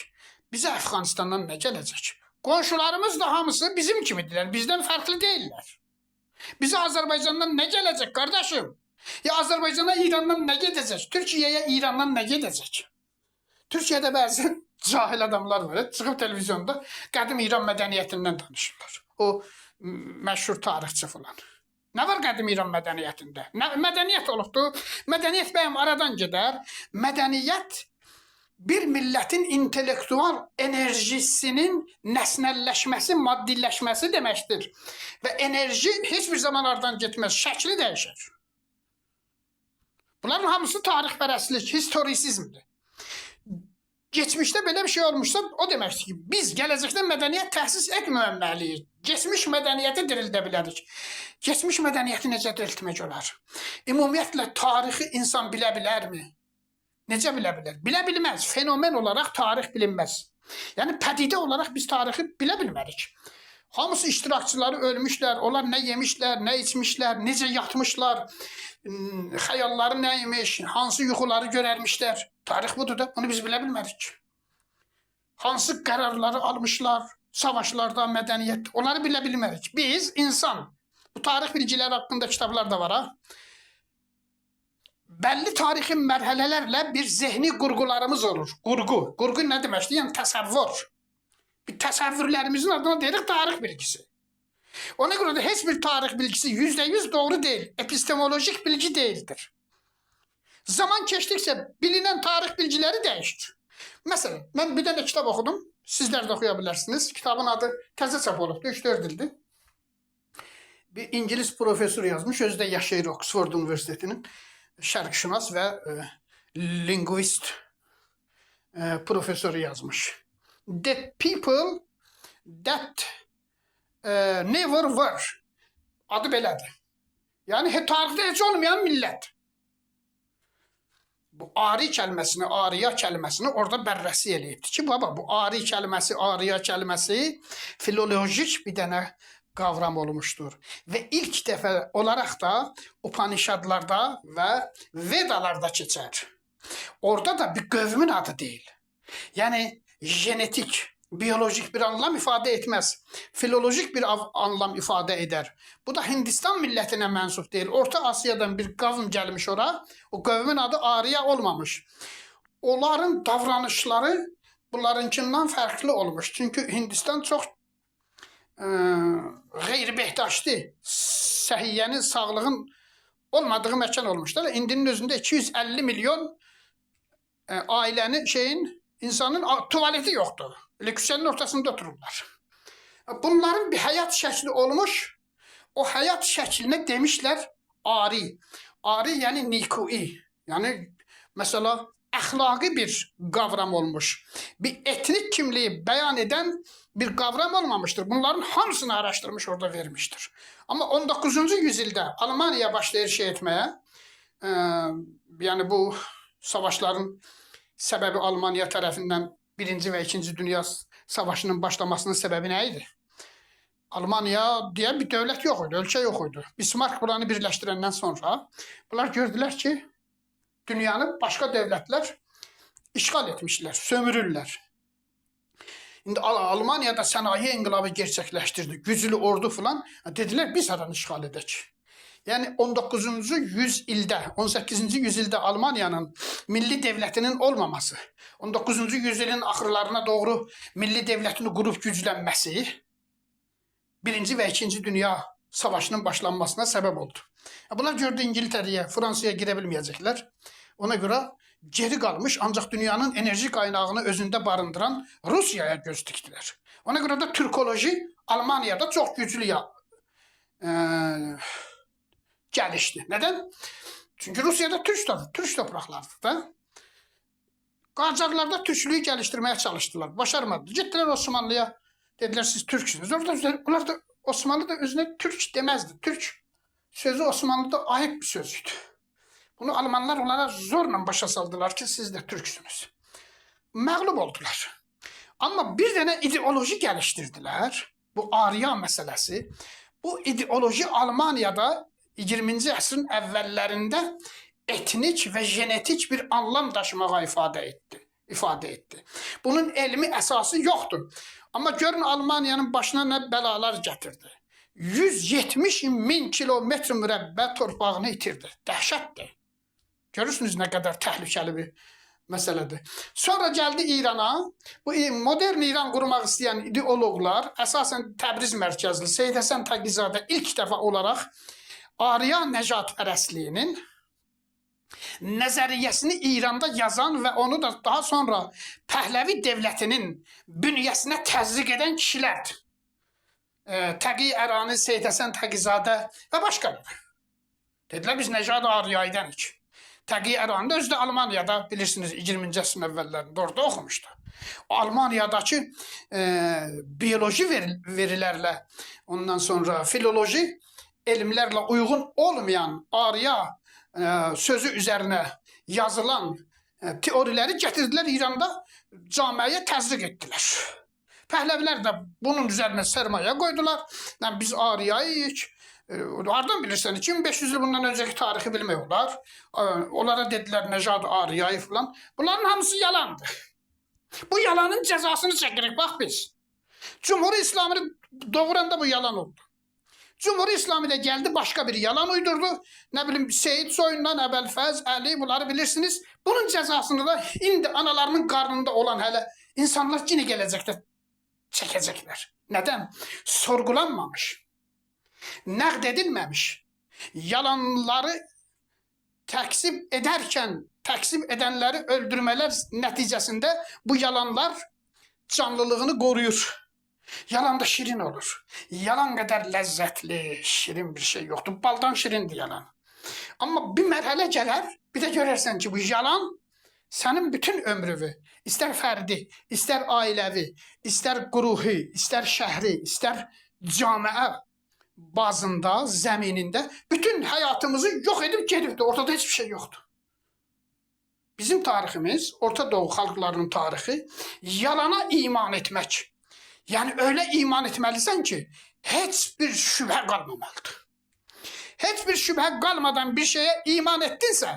Bizə Əfqanistandan nə gələcək? Qonşularımız da hamısı bizim kimidirlər, bizdən fərqli deyillər. Bizə Azərbaycandan nə gələcək qardaşım? Ya Azərbaycana İrandan nə gedəcək? Türkiyəyə İrandan nə gedəcək? Türkiyədə bəzi cahil adamlar var, çıxıb televizyonda qədim İran mədəniyyətindən danışırlar. O məşhur tarixçi falan. Nə var qədim İran mədəniyyətində? Nə mədəniyyət olubdu? Mədəniyyət bəyəm aradan gedər. Mədəniyyət bir millətin intellektual enerjisinin nəsnəlləşməsi, maddiləşməsi deməkdir. Və enerji heç bir zaman aradan getməz, şəkli dəyişir. Bunların hamısı tarixpərəstlik, historisizmdir. Keçmişdə belə bir şey olmuşsa, o deməkdir ki, biz gələcəkdə mədəniyyət təsis etməməliyik. Keçmiş mədəniyyəti dirildə bilərik. Keçmiş mədəniyyəti necə diriltmək olar? Ümumiyyətlə, tarixi insan bilə bilərmi? Necə bilə bilər? Bilə bilməz. Fenomen olaraq tarix bilinməz. Yəni, pədidə olaraq biz tarixi bilə bilmərik. Hamısı iştirakçıları ölmüşlər, onlar nə yemişlər, nə içmişlər, necə yatmışlar, xəyalları nə imiş, hansı yuxuları görərmişlər. Tarix budur da, bunu biz bilə bilmərik. Hansı qərarları almışlar, Savaşlarda, mədəniyyət, onları bilə bilmərik. Biz insan, bu tarix bilgiləri haqqında kitablar da var ha. Bəlli tarixi mərhələlərlə bir zehni qurğularımız olur. Qurğu. Qurğu nə deməkdir? Yəni təsəvvür. Bir təsəvvürlərimizin adına deyirik tarix bilgisi. Ona görə də heç bir tarix bilgisi %100 doğru deyil. Epistemolojik bilgi deyildir. Zaman keçdikcə bilinən tarix bilgiləri dəyişir. Məsələn, mən bir dənə kitab oxudum. Sizlər də oxuya bilərsiniz. Kitabın adı təzə çap olubdur, 3-4 ildir. Bir İngilis professor yazmış, özü də yaşayır Oxford Universitetinin şərqşünas və linguist professoru yazmış. The people that never were. Adı belədir. Yəni tarixdə heç olmayan millət. Bu ari kəlməsini, ariya kəlməsini orada bərrəsi eləyibdi ki, baba bu ari kəlməsi, ariya kəlməsi filolojik bir dənə qavram olmuşdur. Və ilk dəfə olaraq da Upanişadlarda və Vedalarda keçər. Orada da bir qövmün adı deyil. Yəni genetik, biyolojik bir anlam ifadə etməz. Filolojik bir anlam ifadə edər. Bu da Hindistan millətinə mənsub deyil. Orta Asiyadan bir qavm gəlmiş ora. O qövmün adı Ariya olmamış. Onların davranışları bunlarınkindən fərqli olmuş. Çünki Hindistan çox qeyri-behdaşlı, səhiyyənin, sağlığın olmadığı məkan olmuşlar. İndinin özündə 250 milyon ailənin şeyin, insanın tuvaleti yoxdur. Elə küçənin ortasında otururlar. Bunların bir həyat şəkli olmuş. O həyat şəklinə demişlər ari. Ari yəni nikui. Yəni məsəla əxlaqi bir qavram olmuş. Bir etnik kimliyi bəyan edən bir qavram olmamışdır. Bunların hamısını araşdırmış, orada vermişdir. Amma 19-cu yüzildə Almaniya başlayır şey etməyə. Yəni bu savaşların səbəbi Almaniya tərəfindən Birinci və İkinci Dünya Savaşının başlamasının səbəbi nə idi? Almaniya deyə bir dövlət yox idi, ölkə yox idi. Bismarck buranı birləşdirəndən sonra bunlar gördülər ki, dünyanı başqa dövlətlər işğal etmişlər, sömürürlər. İndi Almaniyada sənaye inqilabı gerçəkləşdirdi, güclü ordu filan. Dedilər biz haranı işğal edək. Yəni 19-cu yüz ildə, 18-ci yüzildə Almaniyanın milli devlətinin olmaması, 19-cu yüzilin axırlarına doğru milli devlətini qurub güclənməsi Birinci və İkinci Dünya Savaşının başlanmasına səbəb oldu. Bunlar gördü İngiltərəyə, Fransaya girə bilməyəcəklər. Ona görə geri qalmış, ancaq dünyanın enerji qaynağını özündə barındıran Rusiyaya göz dikdilər. Ona görə də türkoloji Almaniyada çox güclü gəlişdi. Nədən? Çünki Rusiyada türk torpaqlardır da. Qacarlarda türklüyü gəlişdirməyə çalışdılar. Başarmadılar. Getdilər Osmanlıya. Dedilər siz türksünüz. Orada onlar da Osmanlı da özünə türk deməzdi. Türk sözü Osmanlıda ayıp bir söz idi. Bunu Almanlar onlara zorla başa saldılar ki siz də türksünüz. Məğlub oldular. Amma bir dənə ideoloji gəlişdirdilər. Bu Ariya məsələsi. Bu ideoloji Almaniyada 20-ci əsrin əvvəllərində etnik və genetik bir anlam daşımağa ifadə etdi. Bunun elmi əsası yoxdur. Amma görün Almaniyanın başına nə bəlalar gətirdi. 170 min kilometr mürəbbə torpağını itirdi. Dəhşətdir. Görürsünüz nə qədər təhlükəli bir məsələdir. Sonra gəldi İrana. Bu modern İran qurmaq istəyən ideoloqlar, əsasən Təbriz mərkəzli Seyid Həsən Təqizadə ilk dəfə olaraq Ariya nəcadpərəstliyinin nəzəriyyəsini İranda yazan və onu da daha sonra Pəhləvi dövlətinin bünyəsinə təzriq edən kişilərdir. Təqi Ərani, Seyid Həsən Təqizadə və başqaları. Dedilər biz Nəcad Ariyayıdanik. Təqi Ərani də özü də Almaniyada bilirsiniz 20-ci əsrin əvvəllərində orada oxumuşdu. O Almaniyadakı biyoloji verilərlə, ondan sonra filoloji elmlərlə uyğun olmayan Ariya sözü üzərinə yazılan teoriləri gətirdilər İranda camiəyə təzriq etdilər. Pəhləvilər də bunun üzərinə sərmayə qoydular. Yəni, biz Ariyayıq. Hardan bilirsən? 2500 il bundan öncəki tarixi bilmək olar. Onlara dedilər Nəcad Ariyayı falan. Bunların hamısı yalandır. Bu yalanın cəzasını çəkirik bax biz. Cumhur İslamını doğuranda bu yalan oldu. Cumhur İslamı da geldi başka bir yalan uydurdu. Ne bileyim Seyit soyundan Əbəlfəz, Əli bunları bilirsiniz. Bunun cəzasını da indi analarının qarnında olan hələ insanlar yine gələcəkdə çəkəcəklər. Nədən? Sorgulanmamış, nəqd edilməmiş, yalanları təksib edərkən təksib edənləri öldürmələr nəticəsində bu yalanlar canlılığını qoruyur. Yalan da şirin olur. Yalan qədər ləzzətli, şirin bir şey yoxdur. Baldan şirindir yalan. Amma bir mərhələ gələr, bir də görərsən ki, bu yalan sənin bütün ömrünü, istər fərdi, istər ailəvi, istər qruhi, istər şəhri, istər camiə bazında, zəminində bütün həyatımızı yox edib gedibdir. Ortada heç bir şey yoxdur. Bizim tariximiz, Orta Doğu xalqlarının tarixi yalana iman etmək. Yəni öyle iman etməlisən ki, heç bir şübhə qalmamalıdır. Heç bir şübhə qalmadan bir şeyə iman etdinsə,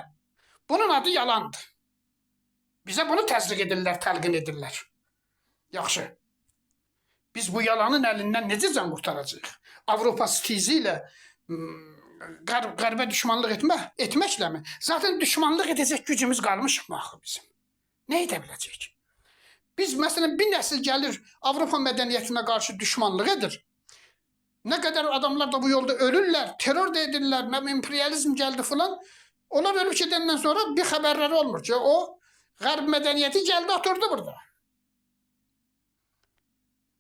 bunun adı yalandır. Bizə bunu təzriq edirlər, təlqin edirlər. Yaxşı. Biz bu yalanın əlindən necə can qurtaracağıq? Avropa stizi ilə qərbə düşmanlıq etməklə mi? Zaten düşmanlıq edəcək gücümüz qalmış mı axı bizim? Nə edə biləcəyik? Biz məsələn bir nəsil gəlir Avropa mədəniyyətinə qarşı düşmanlıq edir. Nə qədər adamlar da bu yolda ölürlər, terror da edirlər, nə bilim, imperializm gəldi filan. Onlar ölüb gedəndən sonra bir xəbərləri olmur ki, o Qərb mədəniyyəti gəldi oturdu burada.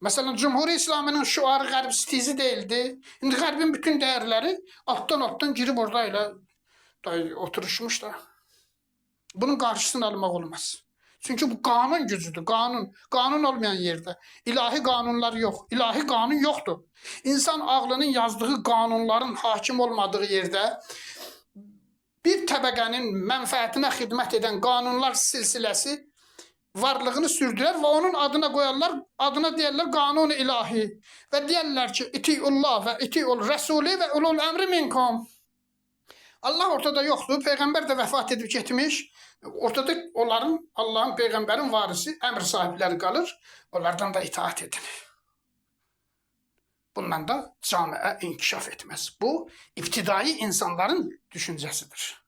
Məsələn, Cumhur İslamının şüarı Qərb stizi deyildi. İndi Qərbin bütün dəyərləri altdan girib orada elə oturuşmuş da. Bunun qarşısını almaq olmaz. Çünki bu qanun gücüdür, qanun. Qanun olmayan yerdə ilahi qanunlar yox, ilahi qanun yoxdur. İnsan ağlının yazdığı qanunların hakim olmadığı yerdə bir təbəqənin mənfəətinə xidmət edən qanunlar silsiləsi varlığını sürdürər və onun adına qoyarlar, adına deyərlər qanun ilahi və deyərlər ki, itiullah və itiul rəsuli və ulul əmri minkum. Allah ortada yoxdur, peyğəmbər də vəfat edib getmiş. Ortada onların, Allahın, peyğəmbərin varisi, əmr sahibləri qalır. Onlardan da itaat edin. Bundan da camiə inkişaf etməz. Bu, ibtidai insanların düşüncəsidir.